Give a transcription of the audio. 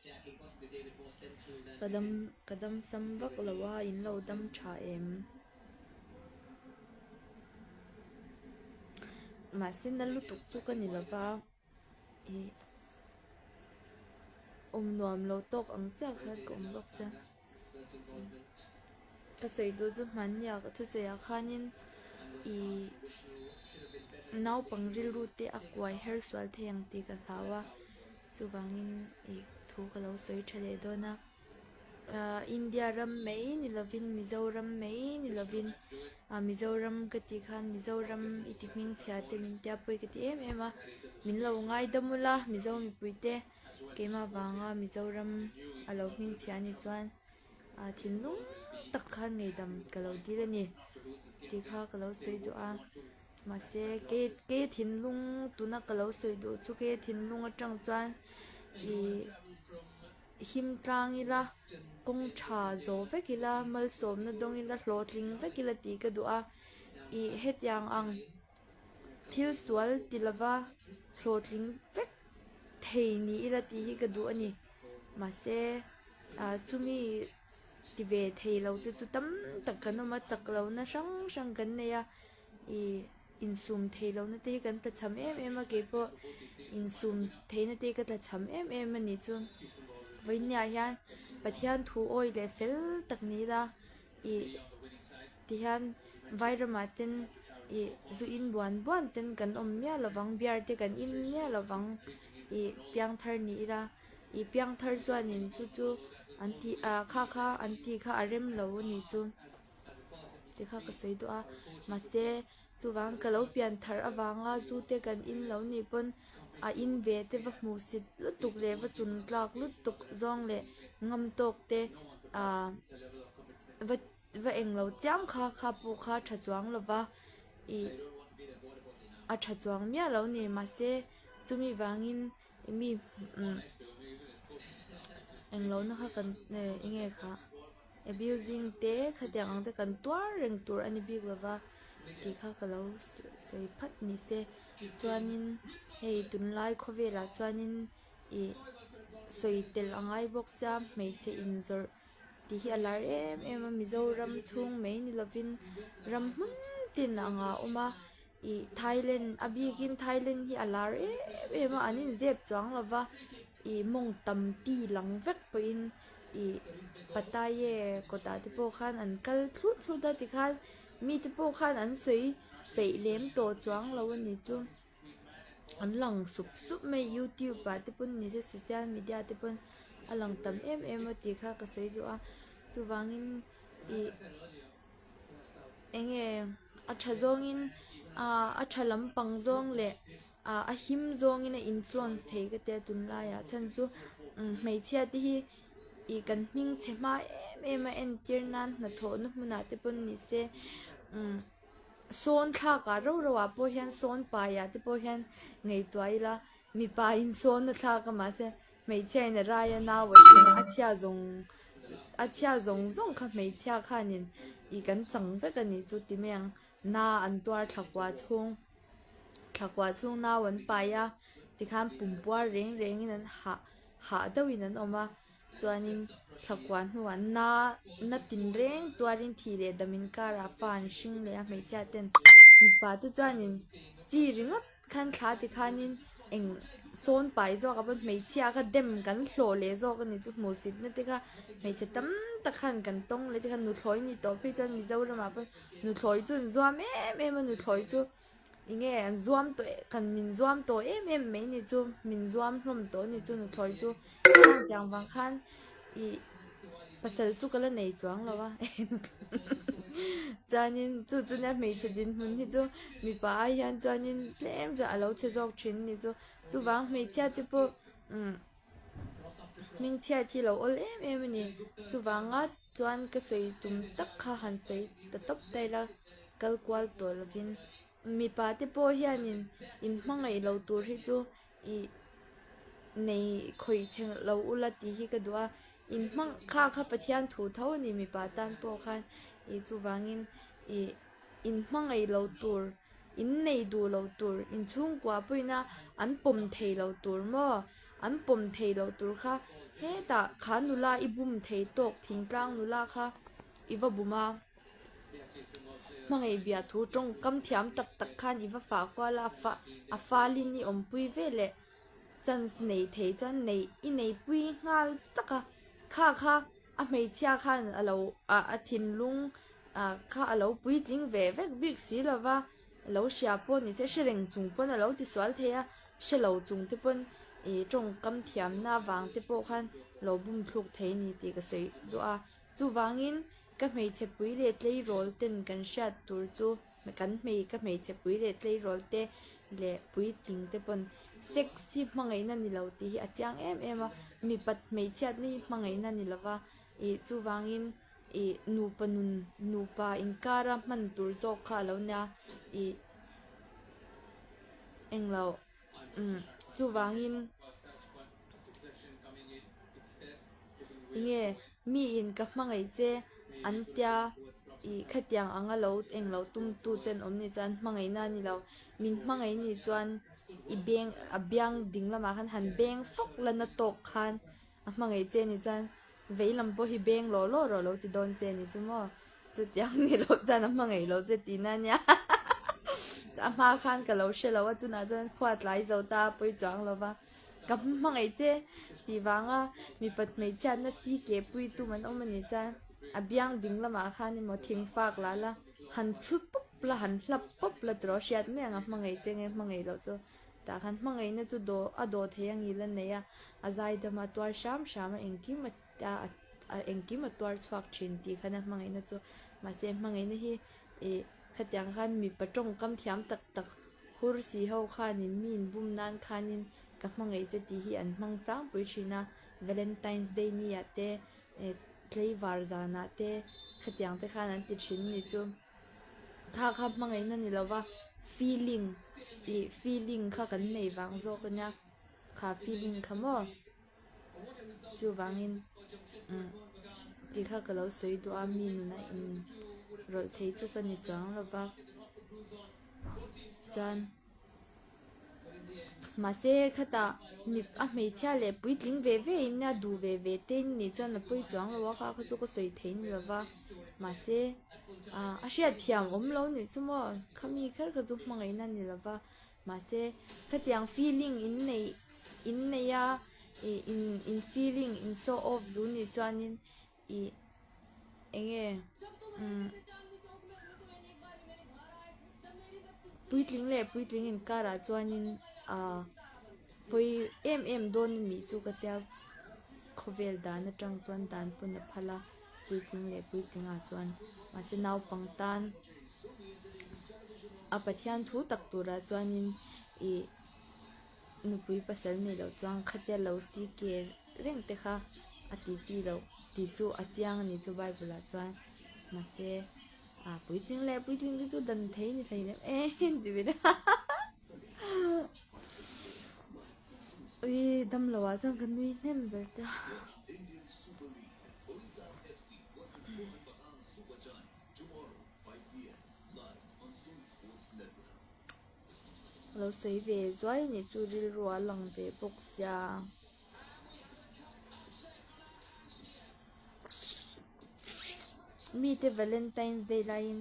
Ka dam ka dam sam vak lo a in lo dam tha em? Mahse na lutuk chu ka ni lova ih awm nuam lo tawk ang chiah khan ka awm bawk sia. Ka sawi duh chu hmannia ka thusawi ah khanin ih naupang rilru te a kuai her sual thei ang tih ka hlau a chuvangin ih thu ka lo sawi tha leh dawn a ah India ram mai ni lovin Mizoram mai ni lovin ah Mizoram ka tih khan Mizoram i ti hmingchhia te min tia pawi ka ti em em a min lo ngaidam ula Mizo mipui te. Keimah vanga Mizoram a lo hmingchhia a nih chuan ah thinlung tak khan ngeihdam ka lo dil a ni tih kha ka lo sawi duh a mahse kei kei thinlung tuna ka lo sawi duh chu kei thinlung atang chuan ih him tlang ila kawng tha zawh vek ila malsawmna dawng ila hlawhtling vek ila tih ka duh a ih hetiang ang. Thil sual ti lova hlawhtling vek thei ni ila tih hi ka duh a ni. Mahse, ah chumi ti ve thei lo te chu tam tak kan awm a, chak lohna hrang hrang kan nei a, ih insum thei lohna te hi kan tlachham em em a, keipawh insum theihna te hi ka tlachham em em a nih chu. Vawiinniah hian Pathian thu awi leh fel tak ni ila ih Tihian Vairamah ten ih zu in buan buan ten kan awm miah lovang, beer te kan in miah lovang ih piangthar ni ila, ih piangthar chuanin chu chu an tih ah kha kha an tih kha a rem lo a nih chu ti kha ka sawi duh a, mahse chuvang ka lo pian thar avanga zu te kan in lo nih pawn a in ve te va hmuh sit lutuk leh va chun tlak lutuk zawng leh ngam tawk te ah va. Va eng lo chiang kha kha pawh kha tha chuang lo va ih a tha chuang miah lo ni mahse chumi vangin mi umm eng lohna kha kan eng nge kha abusing te khatiang ang te kan tuar reng tur a ni bik lo va tih kha ka lo sawi phat ni se chuanin hei tunlai khawvelah chuanin ih sawi tel a ngai bawk sia hmeichhe inzawrh. Tih hi a lar em em a Mizoram chhung mai ni lovin ram hmun tin ang a awm a ih Thailand a bikin Thailand hi a lar em em a an inzep chuang lo va ih mawng tam ti lang vek pawhin ih Pattaya kawtah te pawh khan an kal thlut thlut a tikhan mite pawh khan an sawi peih lem tawh chuang lo a ni chu. An lang sup sup mai youtube ah te pawn ni se social media te pawn a lang tam em em a tih kha ka sawi duh a chuvangin ih eng nge a tha zawngin ah a tha lampang zawng leh ah a him zawngin a influence thei ka tia tunlaiah chhan chu hmeichhia te hi ih kan hming chhe hma em em a entir nan hnathawhna hmunah te pawn ni se umm. Sawn thlakah rau rau ah pawh hian sawn paiah te pawh hian ngaihtuah ila mipa in sawn a thlak a mahse hmeichhia in a rai a nau a hring a a chhia zawng a chhia zawng zawng kha hmeichhia khanin ih kan chang vek a nih chu ti mai ang na an tuar thlakua chhung thlakua chhung nau an pai a tikhan pumpuar reng rengin an hah hah deuhin an awm a. Chuanin thlakua hnuah na na tinreng tuarin thih leh dam inkarah fa an hring leh a hmeichhia ten mipa te chuanin chi ringawt khan thla ti khanin eng sawn pai zawk ah pawn hmeichhia kha dem kan hlawh leh zawk a ni chu hmuhsitna te kha hmeichhe tam tak khan kan tawng leh te khan nuthlawi ni tawh phei chuan Mizoram ah pawn nuthlawi chu an zuam em em a nuthlawi chu. Enge an zuam tawh eh kan min zuam tawh em em mai ni chu min zuam hlawm tawh ni chu nuthlawi chu tiang vang khan ih pasal chu ka la nei chuang lo a chuanin chu chu nia hmeichhe dinhmun hi chu mipa ai hian chuanin tlem chu a lo chhe zawk thin ni chu chuvang hmeichhia te pawh umm hmingchhiat hi lo awl em em a ni chuvanga chuan ka sawi tum tak kha han sawi ta tawp ta ila kal kual tawh lovin mipa te pawh hianin in hmangaih lo tur hi chu ih nei khawih chhe lo ula tih hi ka duh a in hmang kha kha Pathian thu tho a ni mipa tan pawh khan ih chuvangin ih in hmangaih lo tur in nei duh lo tur in chhungkua pawhin a an pawm thei lo tur maw. An pawm thei loh tur kha hetah kha nula i bum thei tawk thingtlang nula kha i va bum a. Hmangaih bia thu tawngkam thiam tak tak khan i va fah kual a, a falin i awmpui ve leh chance nei thei chuan nei i neipui nghal sak a. Kha kha a hmeichhia khan a lo a thinlung kha a lo puitling ve vek bik si lo va, lo hria pawh ni se hre reng chung pawn a lo tisual thei a, hre lo chung te pawn ih tawngkam thiamna avang te pawh khan lo bum thluk thei a ni tih ka sawi duh a. Chuvangin ka hmeichhe pui leh tleirawl ten kan hriat tur chu kan hmei ka hmeichhe pui leh tleirawl te leh puitling te pawn sex hi hmangaihna ni lo tih hi a chiang em em a, mipat hmeichhiatna hi hmangaihna ni lova ih chuvangin ih nupa nun nupa inkara hman tur zawk kha a lo nia ih englo umm chuvangin enge miin ka hmangaih che an tia ih khatiang anga lo englo tum tu che an awm ni chuan hmangaihna a ni lo min hmangaih ni chuan i beng a biang ding lamah khan han beng fawk la na tawk khan a hmangaih che ni chuan vei lam pawh hi beng lawh lawh rawh lo ti dawn che ni chu maw. Chutiang ni loh chuan a hmangaih loh che tihna a nia. A hma khan ka lo hre lo a, tunah chuan khua tlai zo ta a pawi chuang lo va. Ka hmangaih che tih vanga mipat hmeichhiatna si ke pui tum an awm a nih chuan a biang ding lamah khan emaw thing fak la la, han chhu pawp la, han hlap pawp la tiraw hriat mai ang a hmangaih che nge hmangaih loh chu. Tah khan hmangaihna chu daw a daw thei a ngil a nei a, a zaidam a tuar hram hram a engkim a a a engkim a tuar chhuak thin tih khan a hmangaihna chu mahse hmangaihna hi ih khatiang khan mipa tawngkam thiam tak tak hur si ho khanin mi inbum nan khanin ka hmangaih che tih hi an hmang tlangpui thin a Valentine's Day ni ah te eh tlaivar zanah te khatiang te khan an ti thin ni chu kha kha hmangaihna ni lova feeling ih feeling kha kan nei vang zawk a nia kha feeling kha maw. Chuvangin umm tih kha ka lo sawi duh a, mi nuna in rawlh thei chu ka ni chuang lo va, chuan mahse khatah mi a hmeichhia leh puitling ve ve in a duh ve ve te in nih chuan a pawi chuang lo a, kha kha chu ka sawi thei ni lo va, mahse ah a hriatthiam awm lo nih chu maw khami kher kha chu hmangaihna ni lo va. Mahse, khatiang feeling in neih in nei a, ih in in feeling in show off duh nih chuanin ih eng nge umm puitling leh puitling inkarah chuanin ah pawi em em dawn a nih chu ka tia khawvel dan atang chuan dan pawn a phal a puitling leh puitlingah chuan mahse naupang tan. A Pathian thu tak turah chuanin ih nupui pasal nei loh chuan khatia lo si ke reng te kha a ti chi loh tih chu a chiang a ni chu bible ah chuan mahse ah puitling leh puitling te chu dan thei ni hlei lem em ti ve ui damlo ah chuan ka nui hnem ber ta. Lo sawi ve zuai a nih chu rilru a lang ve bawk sia. Mite Valentine's Day laiin.